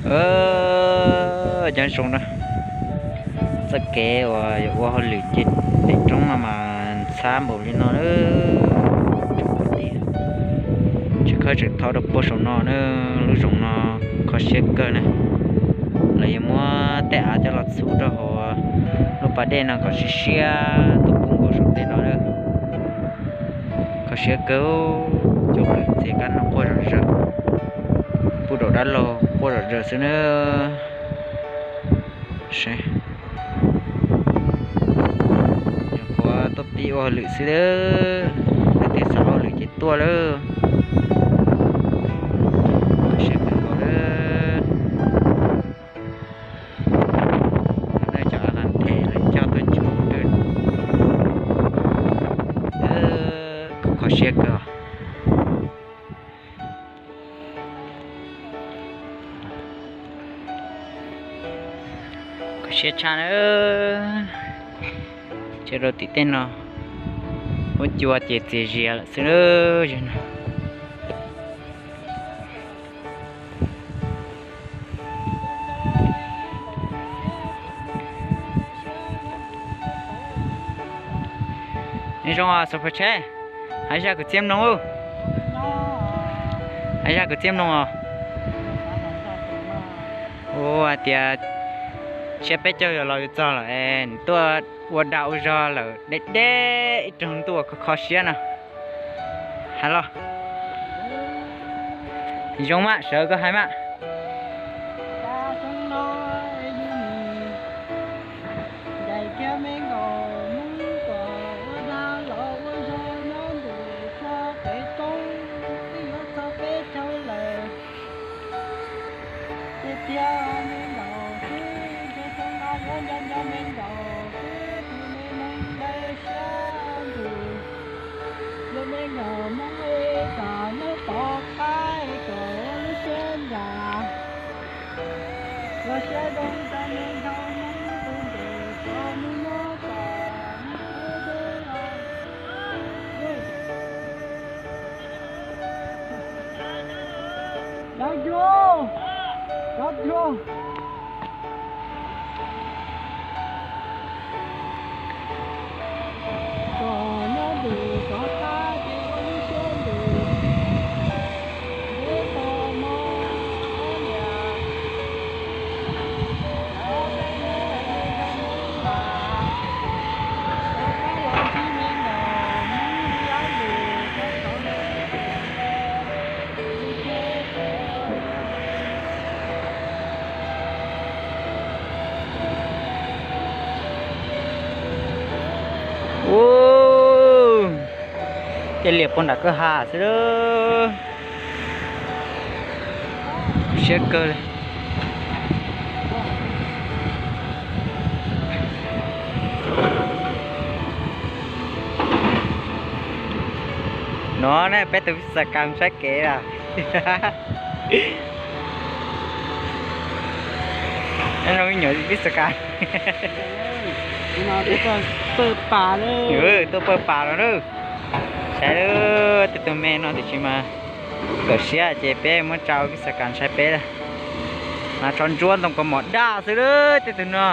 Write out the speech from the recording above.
Nyob zoo na, txoj kev uas yuav ua hauj lwm nce dej roob no mas ntxhab npaum li no na. Tsis khawb tseem thauj rau puag saum no na, lub zoov no kho siab kawg na. Lawv yuav muab tej av coj los txhub rau hauv lub pas dej no kom siab siab tuaj poob nkaus saum tej no na. Kho siab kawg, cov hauj lwm txiav kab no quaj zom zaws, pub rau dab laug quaj zom zaws xwb na. Nyuam qhuav tuaj pib ua hauj lwm xwb, leej twg xav ua hauj lwm ces tuaj lawm. Kho siab kawg nkaus lawm. Nej cov av nthe lawv coj tuaj cuab twg, kho siab kawg. Kho siab tshaj na. Tseem rau tim tej no, huab cua ces txias zias lawm xwb na. Nyob zoo os Xov Phuv Tsheb, hais zaj kwv txhiaj mloog. Hais zaj kwv txhiaj mloog os. Ua hais tias tsiab peb caug yog los yuav txog lawm es nws tuaj ua dag ua zog lawm deb deb ib rooj ntuj kho kho siab no. Hais los. Zoo mas sawv koj hais mas. Tiag tiag me nkaus xwb, ntshe xyoo no yuav nco nco me nkaus xwb, tus me neeg nplej siab ntsws. Yog me nkaus Hmoob es kom nyob tom qab es kom ua lub siab nram, los siab zoo rau me nkaus Hmoob tus ntawm tau mus nyob tom Hmoob ub deb os. Cov cuag, cov cuag. Kom nyob ntawm tov qab ces ua lub siab ntsws, deb tog mog lias. Ub, tej liam puag nram kwj ha xwb. Siab kawg li. No ne peb tus Vista Cam saib kev lawm. Nyob zoo ib nyuam Vista Cam. Tuaj pawg pas los na. Saib tej tug me no tiam sis mas kawm siab ces peb muab tsa ua Vista Cam saib peb. Mas tso ntsuab ntoo kaus mom daj xwb lawm tej tug no.